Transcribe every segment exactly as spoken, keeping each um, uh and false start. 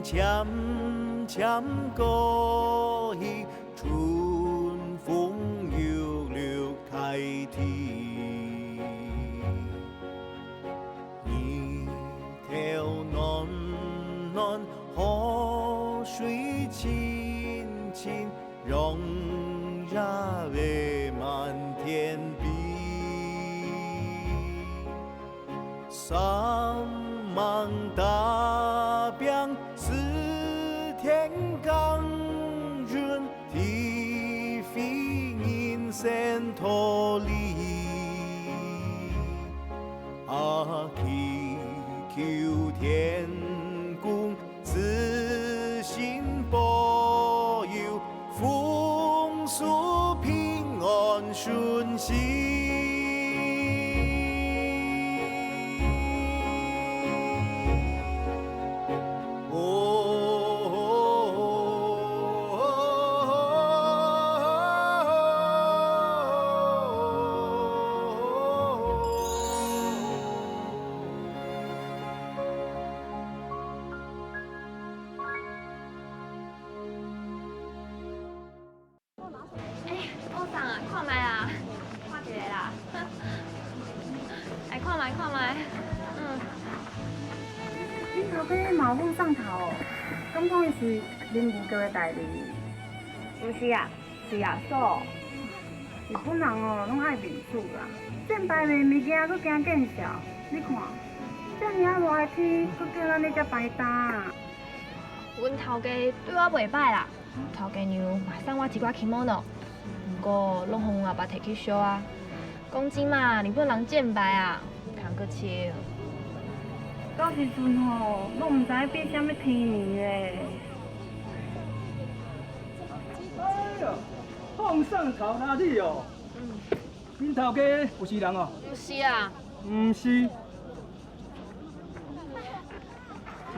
漸漸過去，春風又綠大地。日頭暖暖，河水清清，陽光灑滿天飛。 山塢大餅，四天耕耘，體會人生道理。啊，祈求天公 慈心保佑，豐收平安順心。哦。 欸，學長啊，看覓啊，看一个啦。來看覓，看覓，嗯。恁頭家嘛有放送頭哦，敢講伊是林務局的代理？毋是啊，是阿嫂。日本人哦，攏愛面子啦，戰敗賣物件，閣驚見笑。你看，遮爾仔熱的天，閣叫咱佇遮排擔。阮頭家對我袂歹啦。 頭家娘嘛送我一寡kimono，毋過攏予阮阿爸提去燒啊。講真嘛，日本人戰敗啊，毋通閣穿。到時陣吼，攏毋知變啥物天面咧。哎喲，放送頭哪裡哦？嗯。恁頭家有死人哦？毋是啊。毋是。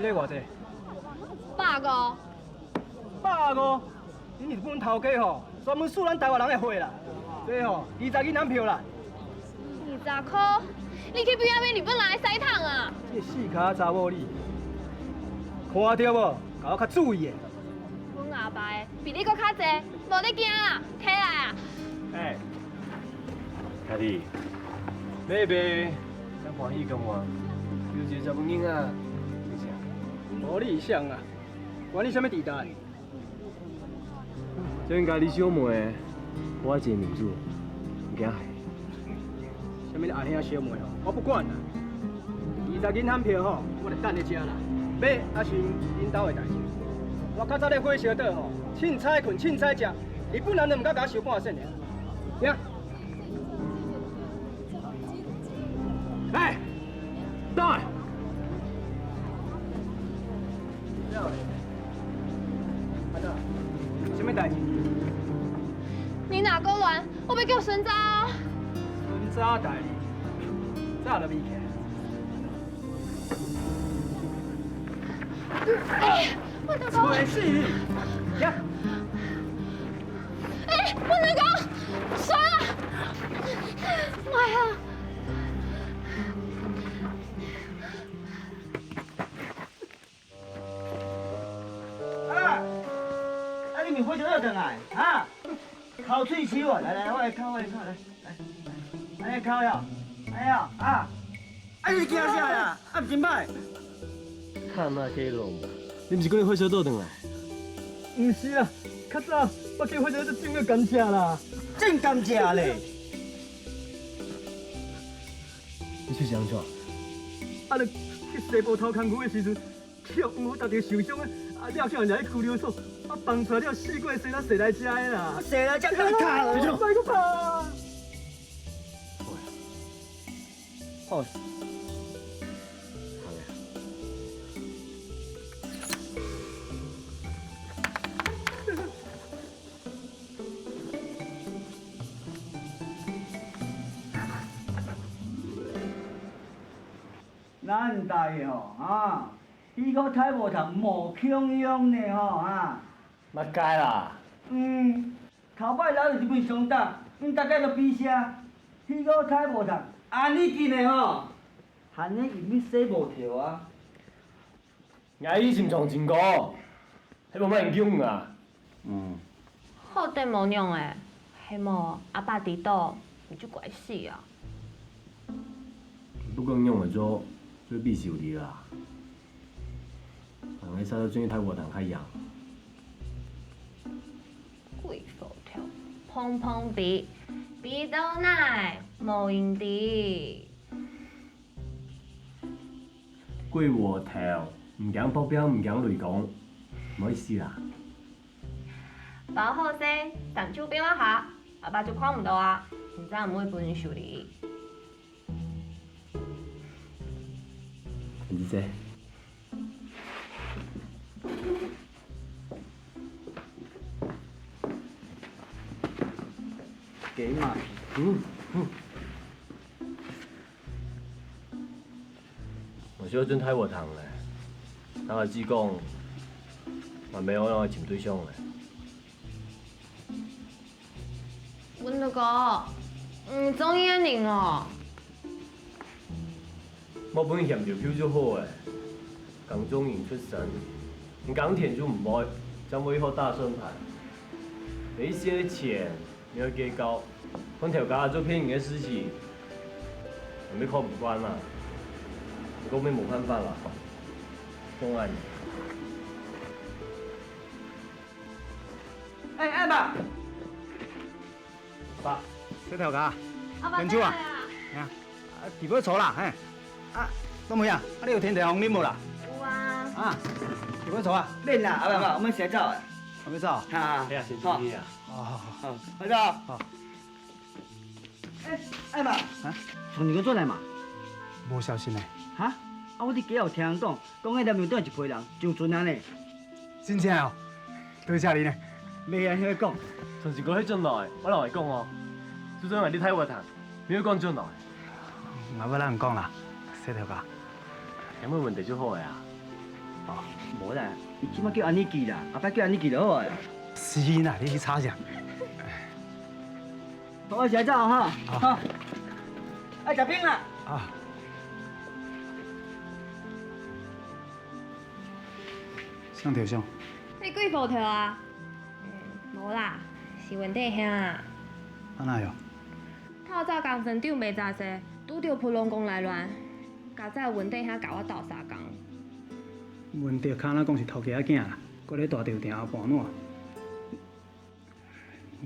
這个偌濟？百五。 百五，恁日本頭家吼，專門收咱台灣人的貨啦。這吼，二十銀行票啦。二十箍？你去邊仔買日本人的屎桶啊？這四跤查某你，看著無？共我較注意咧。阮阿爸的比你閣較濟，無你驚啊，起來啊！欸，兄弟，買賣真歡喜講話，有一个查某囡仔，是啥？無你想啊，關你啥物底代？ 這應該你小妹，我一个面子，毋驚害。啥物阿兄小妹吼，我不管啦。二十銀行票吼，我就等咧遮啦。買抑是恁兜的代誌。我較早咧火燒島吼，凊彩睏凊彩食，日本人都毋敢共我收半仙爾。行。 欸，等下！啥物代誌？你若閣亂，我欲叫巡查哦。巡查代誌？早就覕起來。欸，我的媽！吹死你！呀！ 欸，不能講，算了，媽呀！啊！啊，你毋是火燒島轉來，哈？哭喙鬚啊！來來，我來哭，我來哭，來來，按呢哭呀，哎呀啊！ 啊，你是驚啥啦？啊，毋真歹。看那些攏無。你毋是講你火燒島轉來？毋是啦，較早我去火燒島種个甘蔗啦。種甘蔗咧？你出去安怎？啊，就去西部偷工具的時陣，去予黃河大橋受傷啊，啊，了去人掠去拘留所，啊，放出來了四个細人踅來遮的啦。踅來遮拍卡哦。莫閣拍。 好。好。咱大家吼，啊，彼个大無同無共樣呢吼，啊。 麼个啦？嗯，頭擺留日本相打，𪜶大家都比射，彼个大無同，按呢緊的吼，還呢伊欲洗無條啊。𠊎一心上真高，係無麼人救你啊？嗯。好得無仰仔，係無阿爸知到，你就怪死啊！不管仰仔做，就比修理啦。人个啥都中意大和堂開樣。鬼火頭，碰碰壁，壁到哪，無人知。 鬼和頭，毋驚爆表，毋驚雷公，毋會死啦。包好勢，衫就變啊下，阿爸就看毋到啊，毋知毋會分人修理。你這，給嘛。嗯，嗯。 𠊎就轉大和堂咧，𠊎阿姊講，𠊎無愛尋對象咧。文德哥，你中意个人哦？莫分佢嫌丟丟就好咧。耕種人出身，你耕田就毋會，正會學打算盤。有一些錢， 你愛計較，看頭家做騙人个事情，𠊎乜看毋慣啊。毋過乜無辦法啦，當然。哎，哎，爸。爸。細頭家，阿爸，等久啊。哎呀，啊，佢會坐啦，嘿。啊，東梅啊，啊，你有添茶紅啉無啦？有啊。啊，佢會坐啊？免啦，阿爸，阿爸，我們先走啊。還沒走？啊，哎呀，先去啊。 哦，好，好，好。好，拜拜。好。哎，哎媽，啊？從你个轉來嘛？無消息呢。哈？啊，我佇街後聽人講，講該條路頂一批人上船啊呢。真正哦？多謝你呢。袂啊，你會講。上次過去轉來，我老實講哦，就算𠊎佇大和堂，你會講轉來。 𠊎會摎人講啦，細頭家。有無問題就好个啊。哦，無啦，你這馬叫安妮記啦，後擺叫安妮記就好个啦。死啦，你去吵啥？好，我先走哈。啊。好。愛食冰啦。啊。啥頭相？你鬼火頭啊？嗯，無啦，是文德兄啊。啊哪樣？ 透早工程隊尾閘勢，拄著噗隆公來亂，佳哉文德兄共我鬥相共。文德敢若講是頭家仔囝啦，閣咧大稻埕盤撋。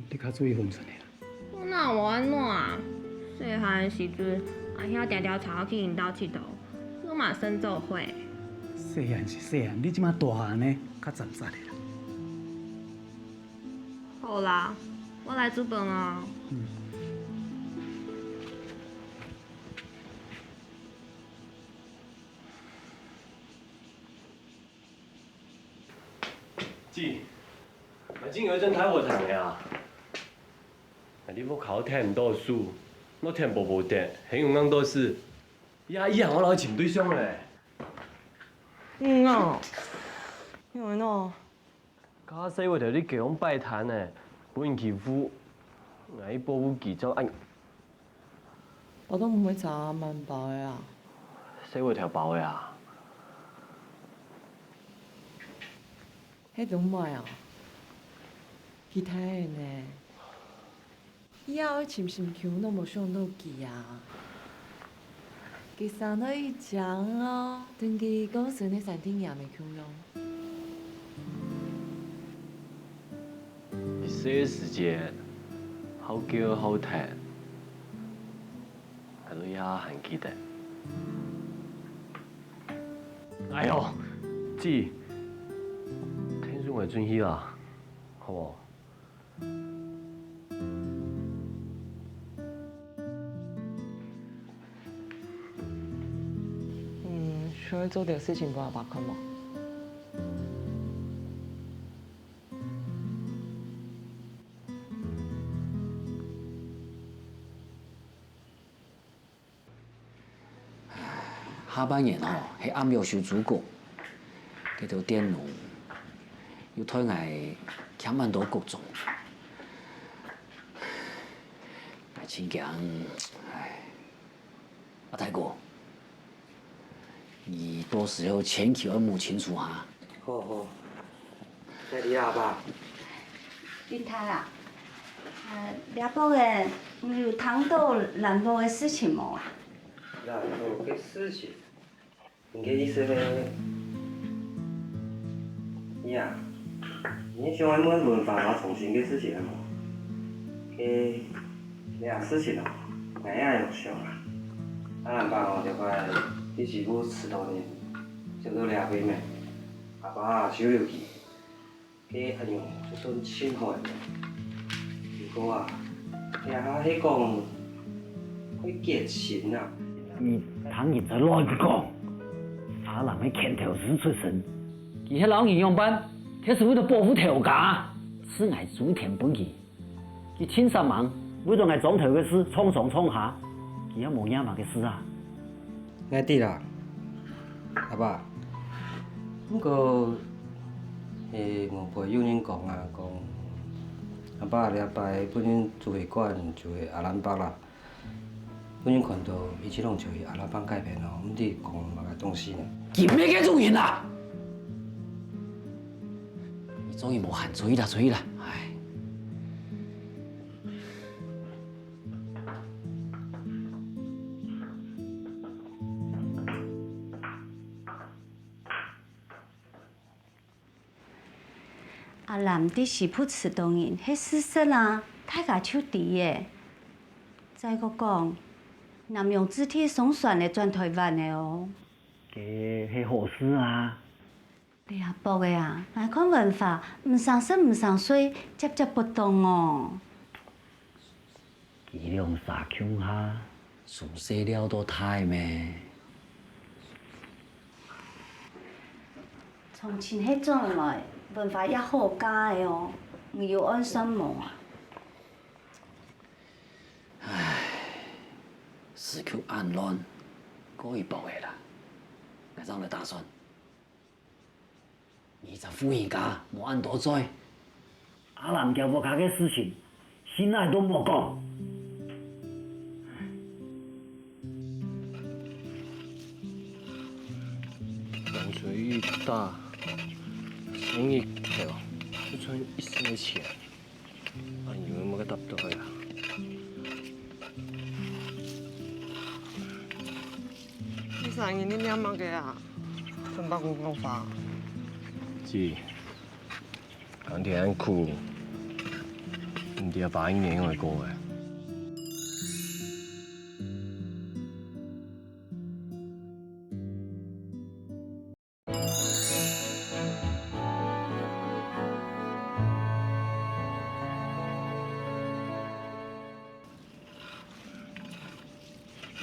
你較注意分寸咧啦。我哪有無按怎啊？細漢个時陣，阿兄定定𤆬我去𪜶兜𨑨迌，攏嘛耍做伙。細漢是細漢，你這馬大漢呢，較站煞咧啦。 好啦，我來煮飯啊。嗯。姊，𠊎正愛轉大和堂咧啊！𠊎這屋下跈毋到手，若跈無無得，還有硬到死。呀呀，𠊎老尋對象咧。嗯啊，因為喏， 該細尾頭在街項擺攤呢，分人欺負，𠊎一保護佢就恁。我都毋會差蠻包个啊。細尾頭包个啊？係東妹啊，佢大个呢。 以後愛尋心臼，攏無想到佢啊。佢生到一張哦，同佢講生个三天也無共樣。佢細个時節，好叫好聽，𠊎到這下還記得。哎喲，姊，聽說𠊎轉去啦，好無？ 嗯，想愛做點事情分阿爸看無？ 下半年吼，係暗月收租个，該兜店農又對𠊎欠蠻多各種。𠊎真驚，唉。阿大哥，你到時候千祈愛摸清楚哈。好，好。該你阿爸？林太啊，呃，這駁仔，你有聽到蘭博个事情無啊？蘭博个事情？你个意思係，呀，你想愛問文華同重新个事情係無？該，這事情哦，𠊎也有想啊。阿蘭伯哦，這擺在西部十多年，想到這位咩？阿爸啊，收留佢。 該恁樣就算盡好了。毋過啊，這下係講會結親啊。你聽人在亂講，阿蘭係拳頭子出身，佢係摎你仰般，確實為著保護頭家，係𠊎出錢分佢。 佢盡煞猛，為著𠊎莊頭个事撞上撞下，佢也無惹麼个事啊。𠊎知啦，阿爸。毋過，係外背有人講啊，講阿爸這擺分人捉去關，就係阿蘭伯啦。分人看到一直攏就係阿蘭伯該片哦，毋知講麼个東西呢。佢毋係該種人啊！你做人無閒，出去啦，出去啦，唉。 阿蘭在西部識著人係事實啊，大家就知咧。再過講，南洋子弟上船咧轉臺灣咧哦。該係好事啊！ 這駁仔啊，𠊎看文華毋成食毋成睡，接接不當哦。佢兩儕共下，從細尞到大咩？從親戚轉來，文華也好嫁仔哦，你有按算無啊？唉，時局恁亂，過一駁仔啦，𠊎正來打算。 你隻婦人家無恁多嘴，阿蘭厥屋下个事情，先來都莫講。風吹雨打，生日頭，就賺一息錢。 哎喲，麼个答到呀？你生日你念麼个啊？同伯公講話。姊，今天恁苦，毋知阿爸一年愛過个。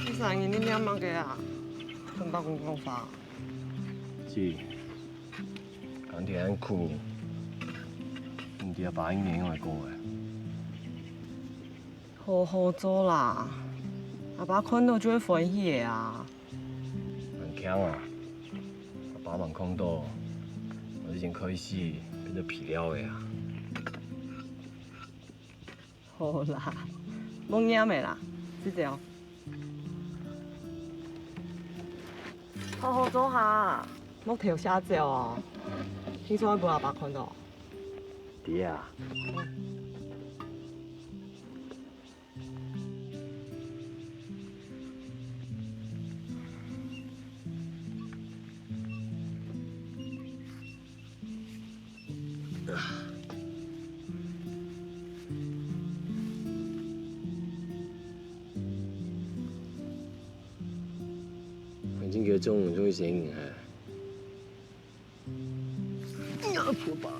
你生日你念麼个啊？同伯公講話。姊，今天恁苦，毋知阿爸一年愛過个。 好好做啦，阿爸看到就會歡喜个啊。恁慶啊！阿爸吂看到，𠊎已經開始變做肥料个啊。好啦，莫念个啦，就恁樣。好好做哈，莫頭下走哦，聽說會分阿爸看到。知啊。 反正佢總總係先贏哈。呀，婆婆。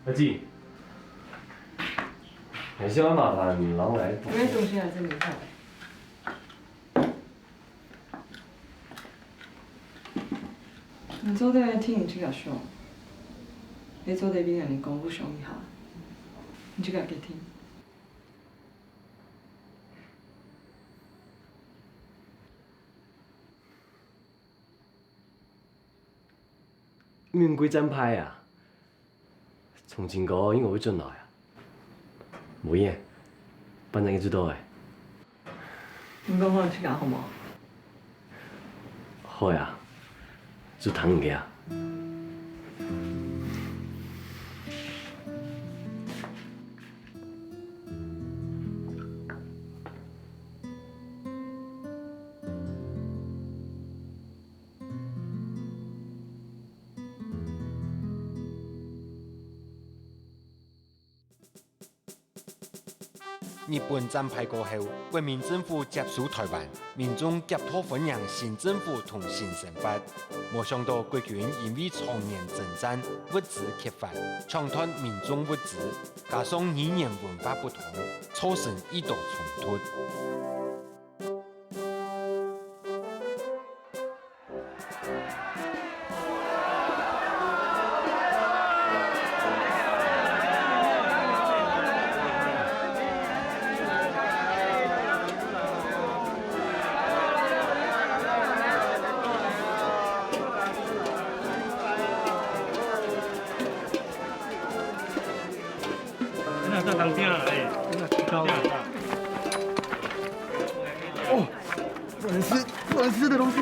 阿姊，還係愛麻煩人來。有个東西還係你看。你做得聽你自家想，你做得比人講不想一下，你自家決定。你毋會戰敗啊？重慶哥應該會轉來啊？無影，反正佢知道誒。你講好自家好無？好呀，就聽你个啊。 日本戰敗過後，國民政府接收臺灣，民眾夾道歡迎新政府同新生活。無想到國軍因為長年征戰，物資缺乏，搶奪民眾物資，加上語言文化不通，造成一度衝突。 哦，不能吃，不能吃的东西。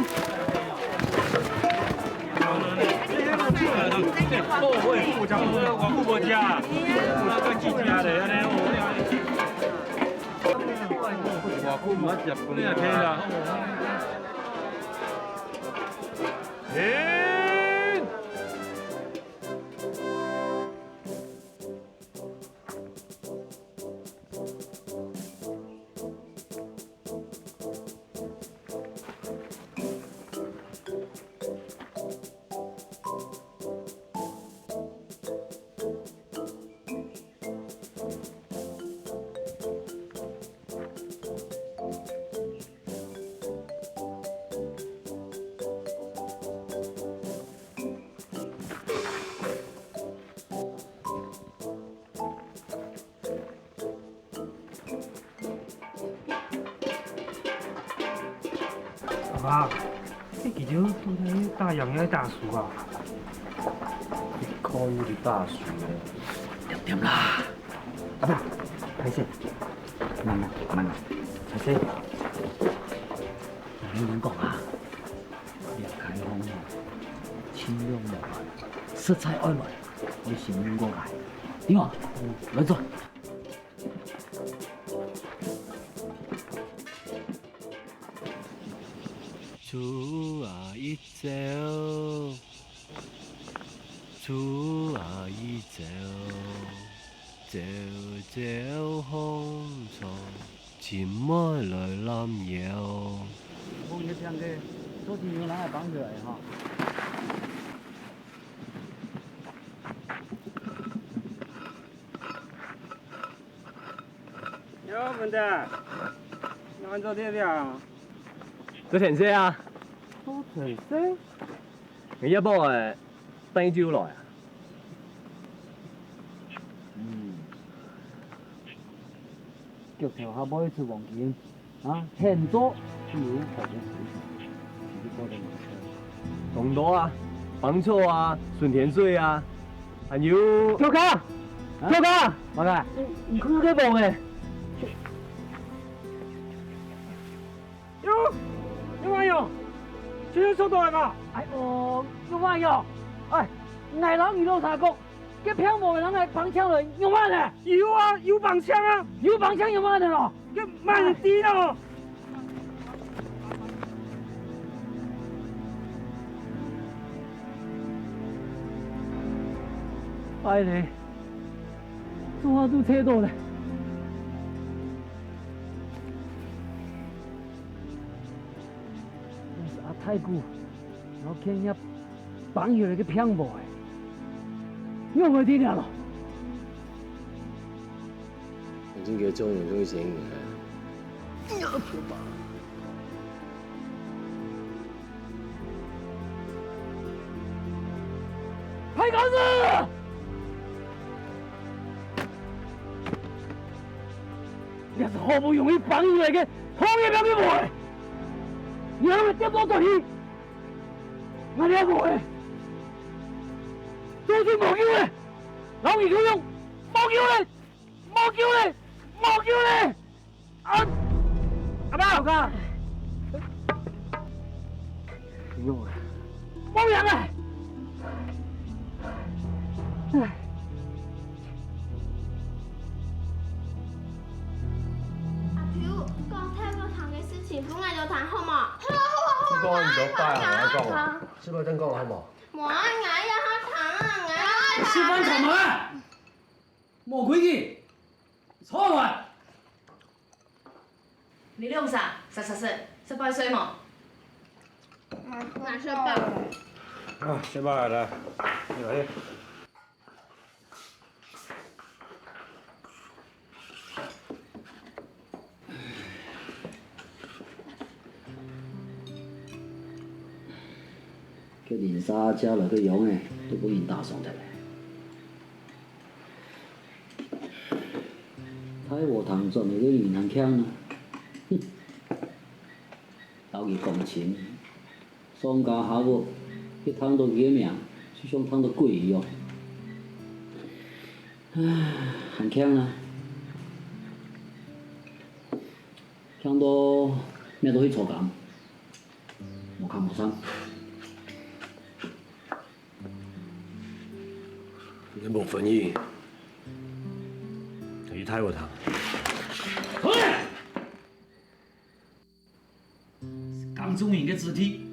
阿爸，你今朝到底打贏抑打輸啊？一看就打輸咧。恬恬啦。阿爸，歹勢，慢慢，慢慢，歹勢。人講啊，這解放吼，盡量無愛，實在愛來，愛先用過來，對無？來坐。 紅一片个，做起牛奶个幫手來哈。 喲，文德，你安到這了啊？做田事啊。做田事？你阿婆誒，等你就來啊？嗯。腳頭下尾一出黃金。 啊，現做有好東西，當多啊，芳草啊，巡田水啊，還有。頭家，啊？頭家，麼个？你，你看該黃誒。喲，喲，哎喲，這是收到來吧？哎喲，喲，哎喲，哎，𠊎摎你老實講， 該騙我个人來幫腔了，仰般呢？有啊，有幫腔啊。有幫腔仰般呢咯？該蠻低咯。哎嘞，做下都切到了。但是阿太姑，然後看人家 朋友个騙我誒，仰會得了咯？反正佢種人種一千年啊。歹猴子！這係好不容易幫你來个，好个幫你無誒，你還會跌倒轉去？ 𠊎這無誒，都係無救咧！老二共樣，無救咧！無救咧！無救咧！啊！阿爸！老哥！無命啊！ 阿舅，講大和堂个事情，分𠊎兜聽好無？好啊，好啊，好啊，你講恁多擺啊，𠊎講啊。係毋係等講好無？無啊，𠊎也好聽啊，𠊎也好聽。食飯做麼个？無規矩，坐啊！你兩儕，煞煞食，食飽睡無？𠊎食飽。啊，食飽了，來，你來。 該鄰舍借來个羊仔，都分人打傷忒咧。大和堂轉來个人還慶啊！哼，摎佢講親，上家下屋，一聽到佢个名，就像聽到鬼一樣。唉，還慶啊！慶到乜都去坐監。 無看無上。你無分人，就去大和堂。江中人个子弟，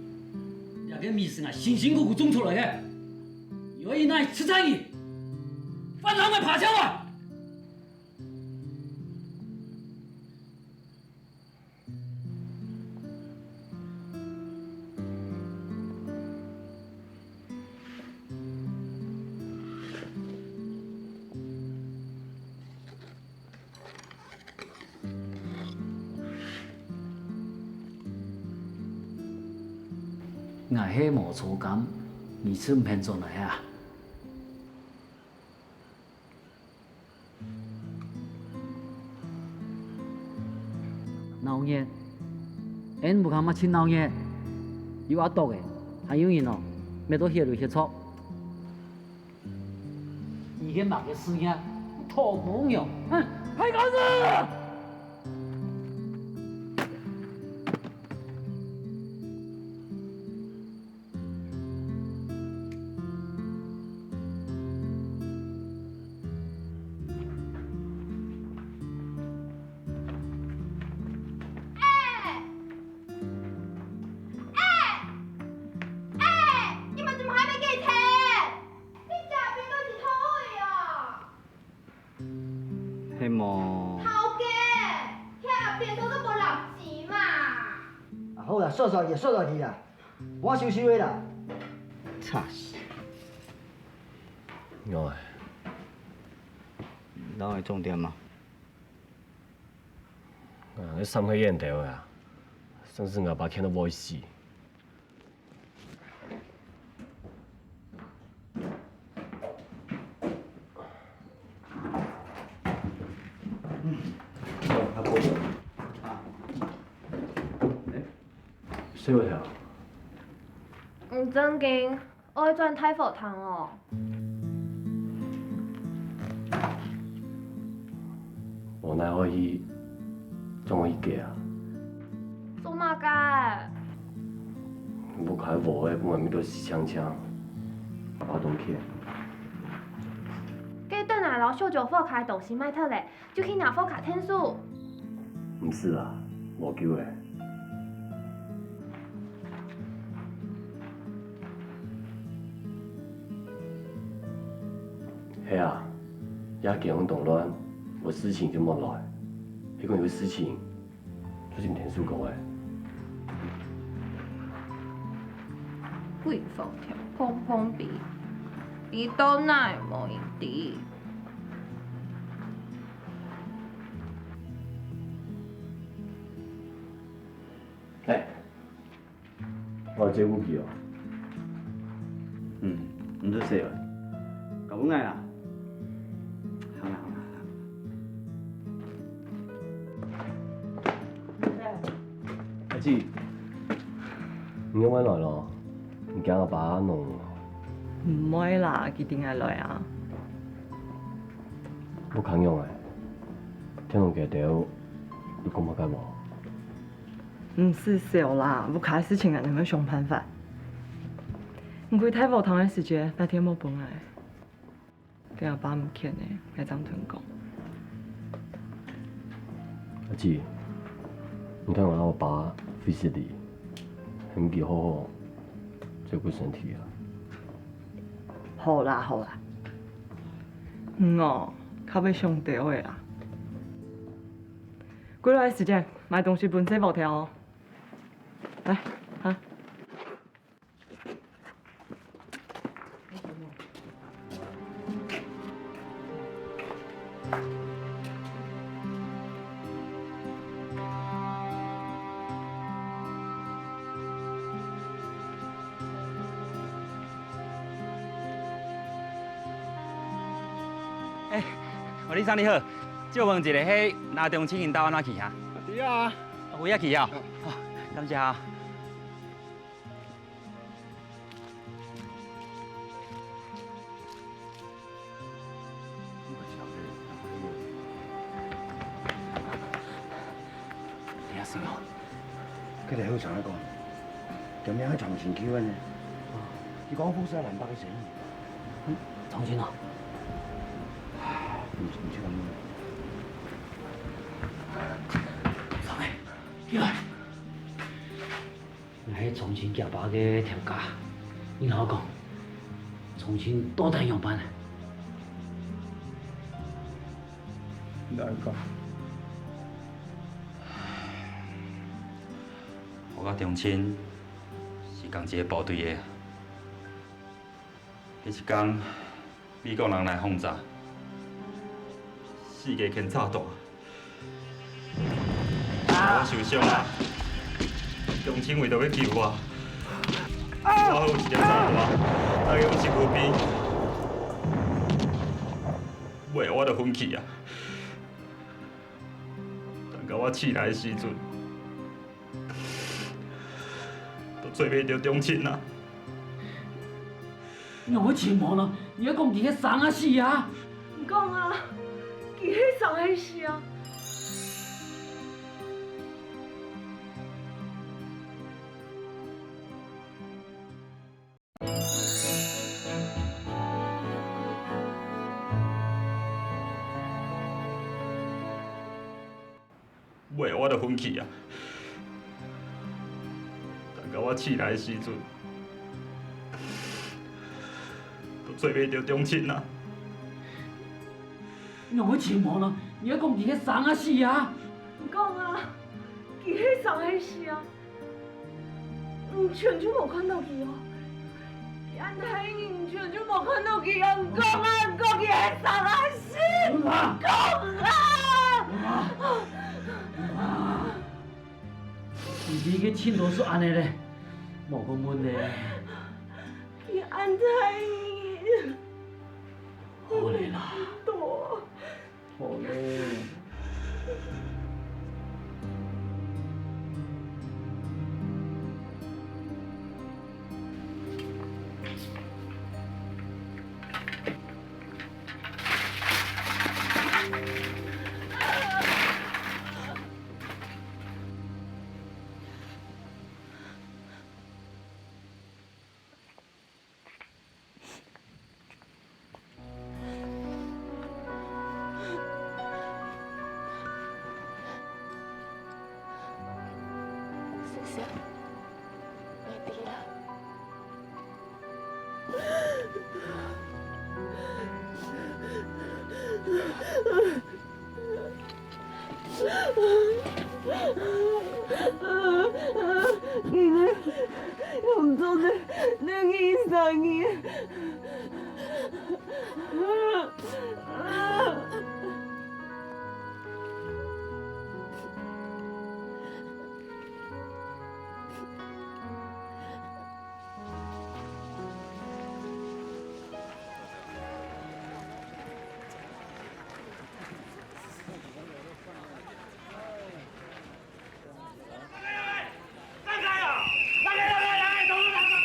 這个米食啊，辛辛苦苦種出來个，有一哪出產去，飯上个爬橋啊！ 𠊎係無坐監，你就毋肯轉來啊？ 鬧熱，恩屋下乜盡鬧熱，有阿啄仔，還有人哦，乜都血流血著。你个麼个事業，討餔娘，哼，太搞笑了！ 哎！哎！哎！你們怎麼還沒給錢？你家邊都已經偷了呀！ 係無？頭家，這邊都都無落子嘛。啊，好啦，煞煞去，煞煞去啦，我收收个啦。吵死！喲，哪會重點嘛？啊，該三個煙頭啊，真係𠊎爸欠到會死。 小條。你正經愛轉大和堂哦？無哪愛去，總愛去个啊。做麼个？屋下个禾仔分𠊎搣到死淨淨，阿爸當譴。該等𠊎摎小舅屋下个東西賣忒咧， 就去若屋下𢯭手。毋使啦，無救咧。係啊，這間房當亂，無事情就莫來。係講有事情，就尋𢯭手講咧。貴婦跳碰碰壁，你到哪無人知？ 哎，𠊎借武器哦。嗯，毋使洗了，交分𠊎啦。行啦，行啦，行啦。阿姊，你仰會來咯？毋驚阿爸弄哦？毋會啦，佢一定會來啊。屋下仰仔？聽講佢兜有講麼个無？毋使愁啦，屋下个事情𠊎等會想辦法。你去大和堂个時節，打電話分𠊎。 你阿爸毋見了，𠊎正同你講。阿姊，你同𠊎摎爸會失禮，喊佢好好照顧身體啊。好啦好啦，你哦，較會想兜仔啊。歸來个時節，買東西分細寶挑哦。來，哈。 欸，王先生你好，借問一下，係阿忠親𠊎兜安到哪去啊？對啊。哦，有影去啊？好，感謝啊。 你也是哦。該條後生个講，佢名係重慶救恩呢。佢講富士蘭北个生意。重慶哦。毋毋知講。上來，起來。 𠊎係重慶厥爸个頭家，你摎𠊎講，重慶到底仰般？你摎𠊎講。𠊎佮重慶係同一个部隊个。 彼一工，美國人來轟炸，四界牽炸彈。我受傷啊！重慶為著欲救我，我好一粒炸彈，大家有一步兵，尾我就昏去啊！等到我醒來个時陣， 都做袂著重慶啊！仰會尋無呢？你愛講佢係生啊死啊？毋講啊，佢係生啊死啊！ 尾我就昏去啊！等到我醒來个時陣，都做袂著重慶啊！仰會尋無呢？你愛講佢係生啊死啊？毋講啊，佢係生啊死啊！ 你全就無看著佢哦！佢恁大个人，你全就無看著佢哦！你講啊，你講佢係生啊死！你講啊！你知佢盡多數恁仔咧，無講問咧。佢恁大个人，好咧啦。 好咧。謝謝，你的啦。 你呢？用做得，你醫生你。 放开啊！放开，放开，放开，走路，走路，走路。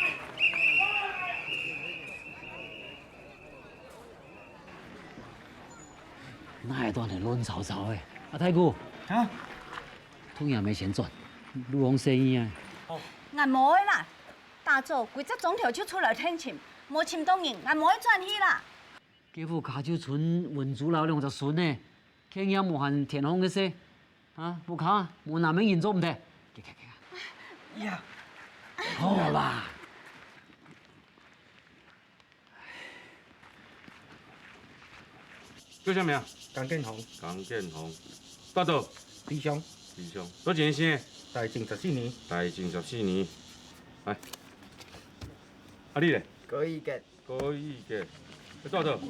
哪會斷得亂糟糟个？阿大哥，啊？同阿姆先轉，路項細義啊。𠊎無愛啦，打早歸隻庄頭就出來𢯭尋，無尋著人，𠊎無愛轉去啦。該屋下就賰文珠摎兩隻孫仔，𢯭也無閒𢯭項个事。啊，屋下無男人做毋得。去，去，去。呀。好啦。 叫啥名？江建宏。江建宏。大多？理想。理想。多少年生？大正十四年。大正十四年。來。啊，你咧？高一个。高一个。大多？多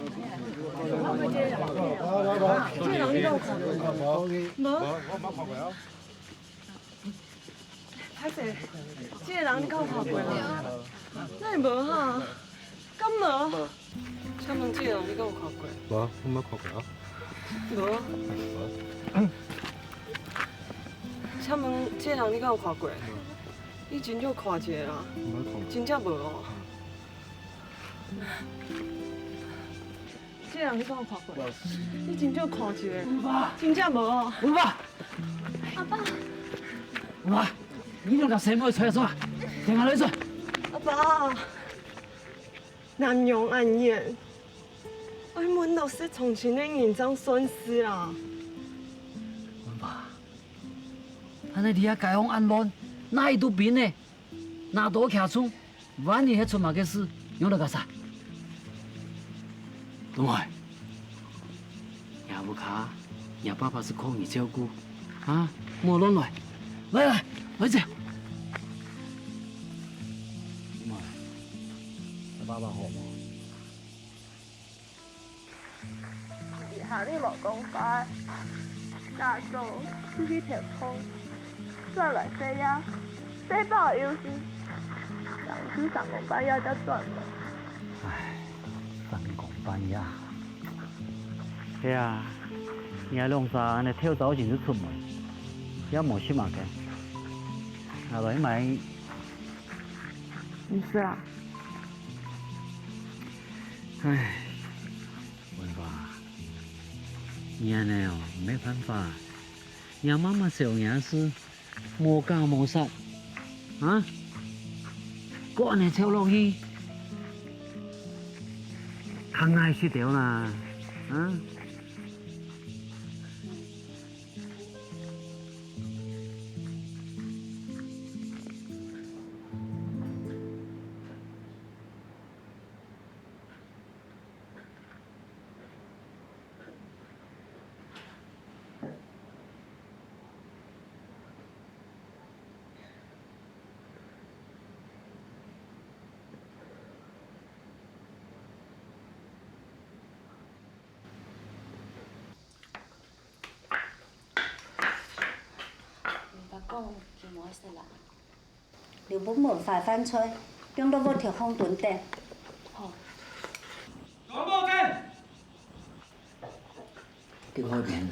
少年生？無。我，我捌看過啊。 歹勢，這个人你敢有看過啊？哪會無哈？敢無？請問這个人你敢有看過？無，我無看過啊。無。請問這个人你敢有看過？你真正看一下啦。無看過。真正無哦。 這个人你敢有看過？你真正看一下。文華！真正無哦。文華！阿爸！文華，你兩粒細妹出來做啊？等下來做。阿爸，恁樣恁遠，愛問老師重新个人正算數啦。文華，恁樣你也解放恁亂，哪會堵兵呢？ 拿刀徛銃，萬一係出麼个事，仰來个煞？東海，若屋下，若爸爸係靠你照顧，啊，莫亂來，來來，來這。東海，若爸爸好無？ 這下你無講話，打早出去𢯭項，轉來細夜，食飽休息，當晝三更半夜才轉來。唉，三更半夜。係啊，若兩儕恁樣透早前就出門，也無食麼个。拿來買。毋使啊。唉。 文華，你恁樣哦，無辦法，若媽媽想若係無家無室，啊？過恁樣走落去，較難食兜啦，啊？你爸講，佢無愛食啦。 留分文華飯菜，放到屋頭放等等。好。全部等！另外一邊，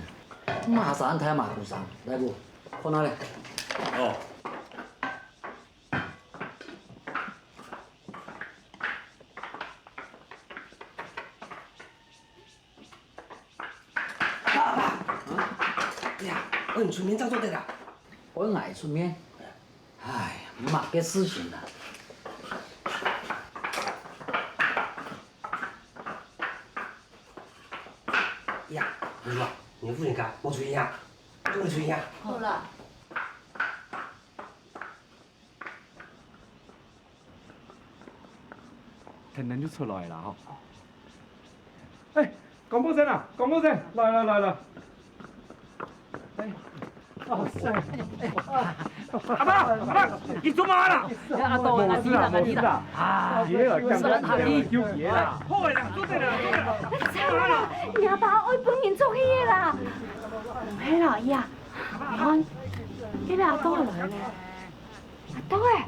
馬上大馬路上，來不？看哪裡？哦。 爸爸，哎呀，愛你出面正做得啊！愛𠊎出面？唉，麼个事情啊？呀，你說，你婦人家，莫出去呀，莫出去呀。好啦。 天亮就出來啦吼。哎，廣播生啊，廣播生，來來來來。哎，哦，是。阿爸，阿爸，你做麼个啦？阿東，阿弟啦，阿弟啦。啊，爺啊，講講有爺啦。好个啦，做得啦，做得啦。你阿爸愛分人捉去个啦。毋係啦，姨啊，你看，這個阿東來了。 阿東欸，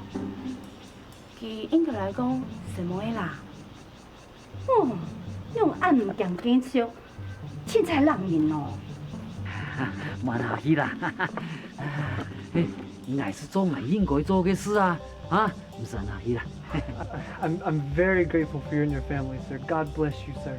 佢應該來講，什麼个啦？哦，用恁毋驚見笑，凊彩冷人哦。莫客氣啦，嘿，𠊎係做𠊎應該做个事啊，啊，毋使客氣啦。I'm, I'm very grateful for you and your family, sir. God bless you, sir.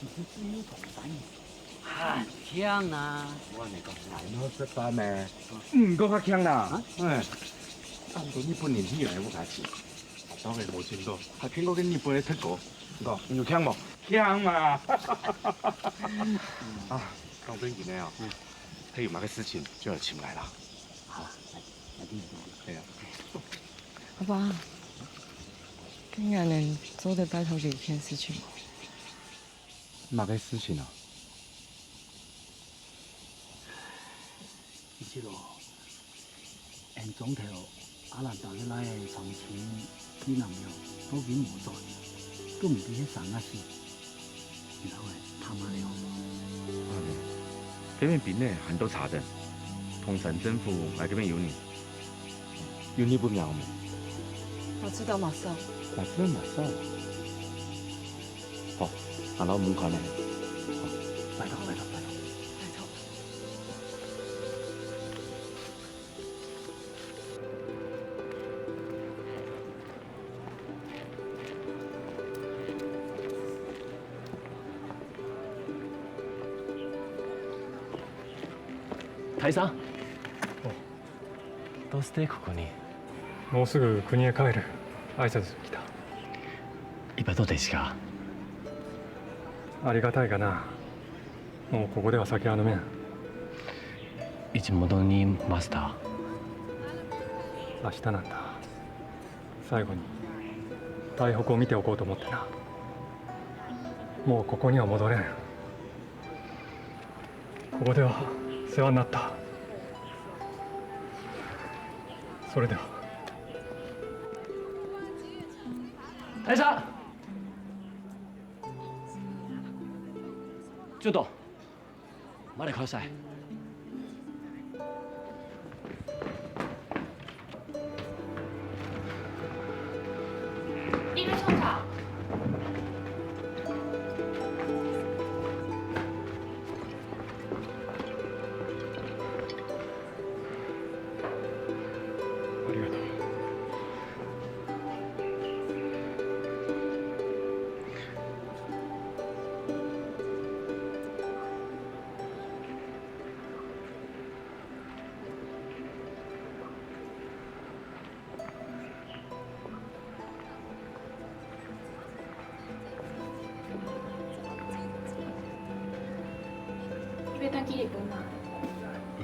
你是自由同胞呢？很強啊！我跟你講，𠊎哪識得呢？毋過較強啦。啊？哎，當多日本人去來屋下去，當然無聽過，還聽過个日本个特歌。你講，你有強無？強嘛！啊，講正經个哦，嗯。還有麼个事情就來尋𠊎啦。好，來，來，聽，聽，聽。對啊。阿爸，你還能做得拜託佢一件事情無？ 麼个事情啊？其實哦，𫣆莊頭阿蘭達个倈仔長青去南洋，到今無轉，都毋知係生啊死，然後誒，他媽了。啊，對，這片兵呢，很多查的，通常政府來這邊有你，有你不妙無？我知道馬上。馬上，馬上。 好，行到門口呢。好，拜託，拜託，拜託。拜託。大佐。お、 どうしてここに？もうすぐ国へ帰る。挨拶に来た。今どうですか？ありがたいかな。もうここでは酒は飲めん。いつもどおりにマスター。明日なんだ。最後に台北を見ておこうと思ってな。もうここには戻れん。 ここでは世話になった。それでは。大佐！ちょっと、待ってください。 ありがとう。 你欲轉去日本嗎？嗯。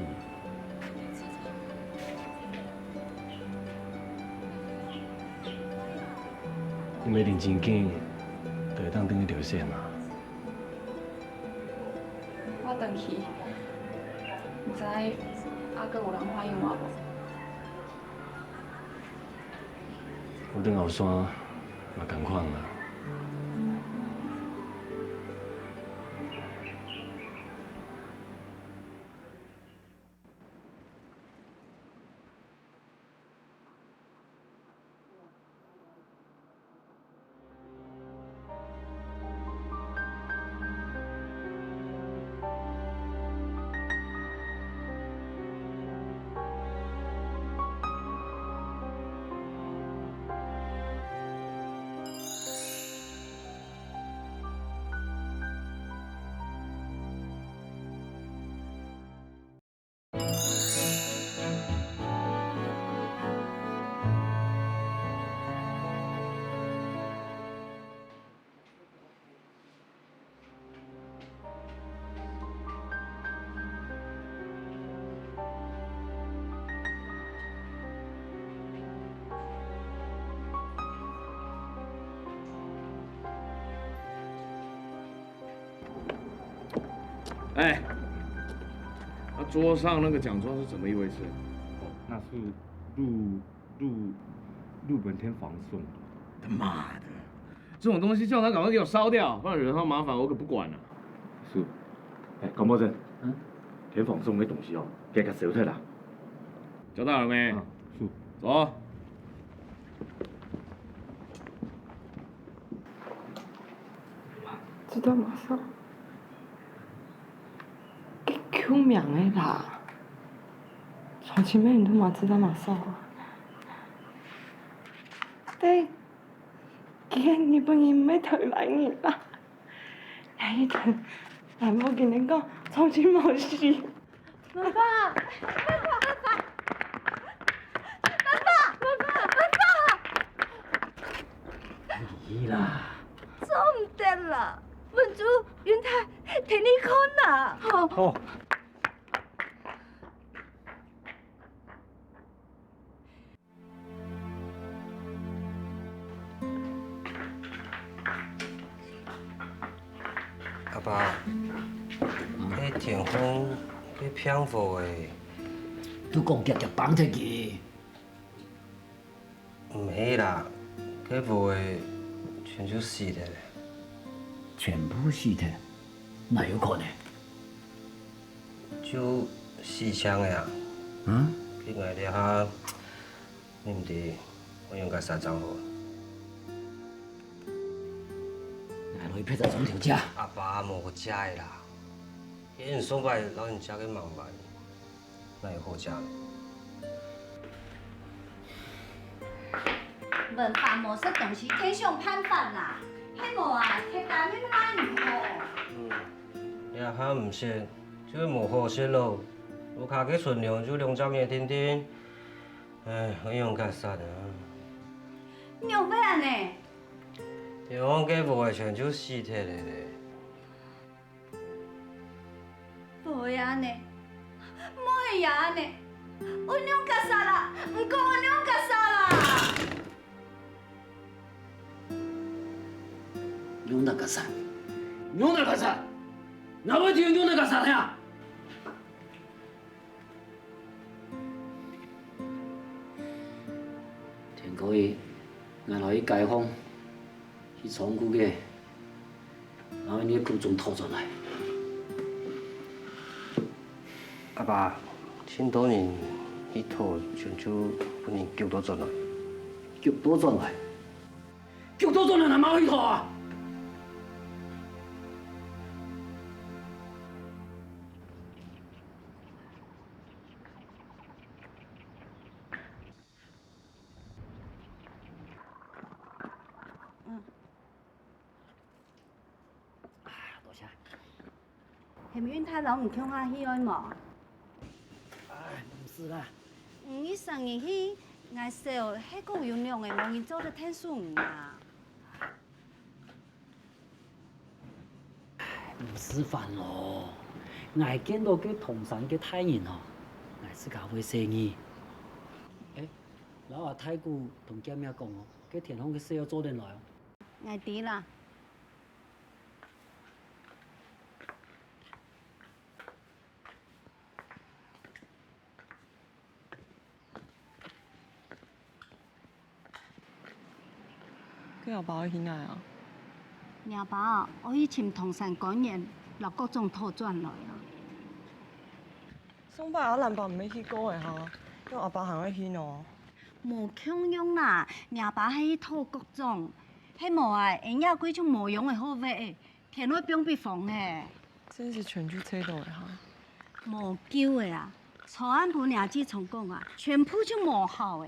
你無一定真緊就會當轉去朝鮮啊。我轉去，毋知猶閣有人歡迎我無？ 我轉後山嘛同款啊。哎，那桌上那个奖状是怎么一回事？哦，那是日日日本天皇送的。他妈的，这种东西叫他赶快给我烧掉，不然惹上麻烦我可不管了。是。哎，高茂生，嗯，天皇送的东西哦，给他烧掉啦。交代了没？啊，是。走。 知道马上。該救命个啦！重慶个人都嘛知道马上啊。對，佢个日本人毋係台灣人啦。𠊎一定，𠊎無跟你講，重慶無事。 爸爸，爸爸，爸爸，爸爸，爸爸！你啦。做毋得啦，文珠、雲泰，替你看啦，吼。好。 阿爸，該電風該病火仔，都講遽遽放忒去。毋係啦，該火仔全就熄忒咧。全部熄忒，哪有可能？ 就死淨个啊。嗯？該𠊎這下，你毋知愛仰結煞正好。𠊎來劈隻磚頭遮。阿爸，無好遮个啦。該你上擺摎人借个盲板，哪有好借？文發無食東西，愛想辦法啦。係無啊，鐵打面賣毋好。 這下毋食，就會無好食囉。屋下个存糧就兩隻月定定。唉，愛仰結煞啊？仰會恁呢？天皇个火仔全就熄忒咧咧。火仔恁呢，妹仔恁呢，愛仰結煞啦？毋過愛仰結煞啦？ 仰結煞？仰結煞？𠊎會知仰結煞呀？天光日，𠊎摎你解放，去倉庫个，摎你个古董討轉來。阿爸，盡多人去討，全就分人救倒轉來。救倒轉來？ 救倒轉來哪會去討啊？嗯。啊，多謝。 係毋係雲泰摎你共下去愛無？唉，毋使啦。你一儕人去，𠊎愁係講有兩個無人做得𢯭手你啊。毋使煩咯，𠊎見著該唐山个大人吼，𠊎自家會細義。欸，摎阿大姑同建明講哦，該天皇个事愛做得來哦。𠊎知啦。 該阿爸愛去哪啊？若爸愛去尋唐山官員，摎國忠討轉來啊。上擺阿蘭伯毋係去過了哈，仰阿爸還愛去呢？無共樣啦，若爸係去討國忠，係無啊，𠊎這下就無用个好位， 天會放分風嘿。真係全就吹到了哈。無救个啊！昨暗晡若志聰講啊，全部就無效个。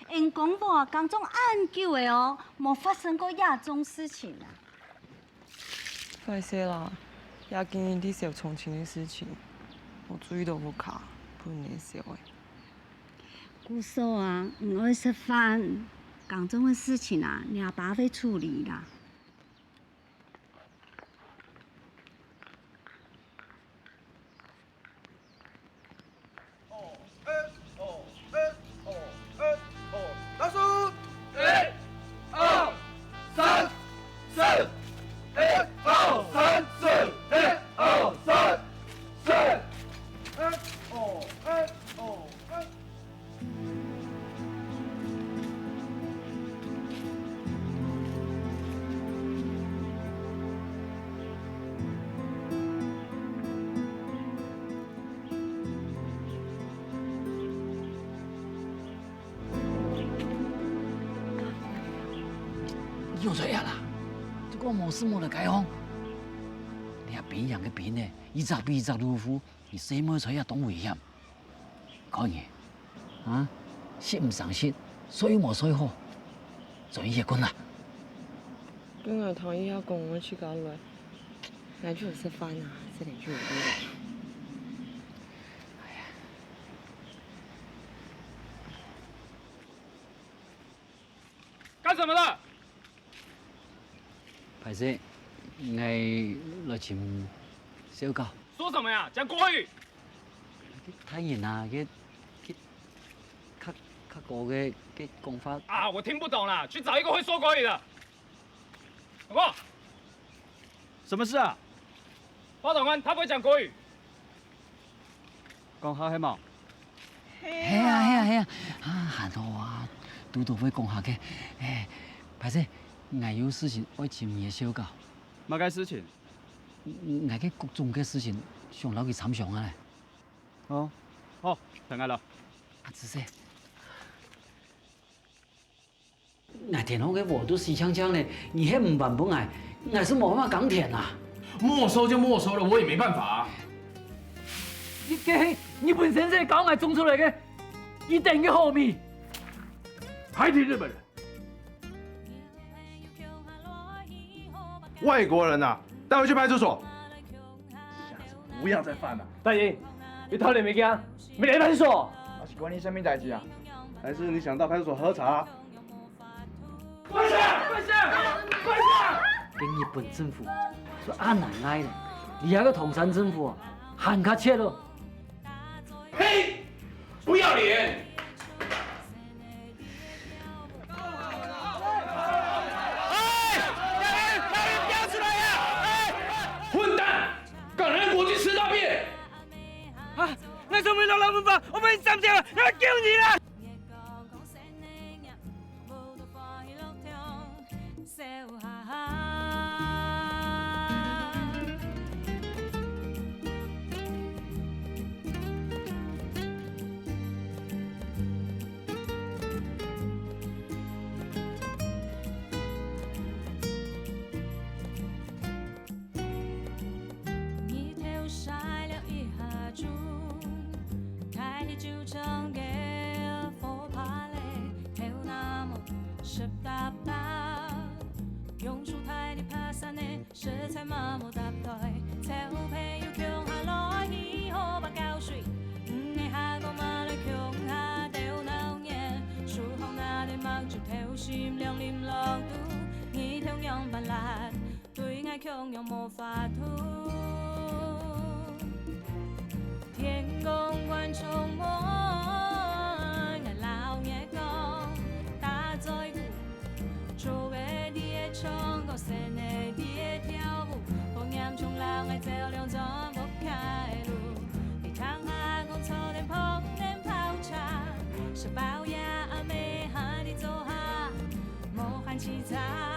𠊎講過啊，耕種恁久个哦，無發生過這種事情啊。壞勢啦，這幾日在愁重慶个事情，無注意到屋下，分人愁个。故所啊，毋愛食飯，耕種个事情啊，若爸會處理啦。 一二三四，一二三四，一二三四，一二三。有罪啊啦！這个無事無來街坊，你啊檳城个檳呢，一隻比一隻露富，你細妹出去啊當危險。看你，啊，食毋成食，睡又無睡好，轉去歇睏啦。你愛聽一下講，𠊎自家來，𠊎就食飯啊，這裡就有味道。 幹什麼的？歹勢，𠊎來尋小高。說什麼呀？講國語！大人啊，个个較較高个个講法。啊，我聽不懂啦，去找一個會說國語的。好不好？什麼事啊？報導官，他不會講國語。 講客係無？係啊，係啊，係啊，啊，還好啊，堵著會講客个。欸，歹勢，𠊎有事情愛尋你个小高。麼个事情？𠊎个國中个事情，想摎佢參詳啊咧。哦，好，等下來。啊，子細。 𠊎田項个禾都死淨淨咧，你還毋還分𠊎，𠊎係無辦法耕田啊！沒收就沒收了，我也沒辦法啊。這个係日本先生教𠊎種出來个，一等个好米。還提日本人！外國人啊，帶回去派出所。 下次不要再犯了。大人，你偷摎物件，你來派出所。我是管你什麼代誌啊？還是你想到派出所喝茶？跪下！跪下！跪下！該日本政府係恁難挨咧，你這个唐山政府啊，還較切咯。嘿！ 不要臉！哎，把人，把人抓出來呀！哎！混蛋！敢來國際吃大便！啊，𠊎做麼个落老文化，𠊎分你斬掉了，𠊎救你啦！日頭曬了一下鐘，大氣就像个火把咧，頭那毛濕答答，榕樹大地爬山呢，實在嘛無搭台，臭屁又共下來，起好把膠水，毋係下個嘛來共下鬥鬧熱，樹項那裡望著頭心亮亮亮度，日頭樣般辣。 對𠊎共樣無法度。天公觀眾們，𠊎摎你講，打嘴鼓，做个在該唱歌，先个在該跳舞，好嚴重摎𠊎走兩轉屋下路。你聽下講坐等碰等泡茶，食飽夜暗暝還在做下，無閒洎杈。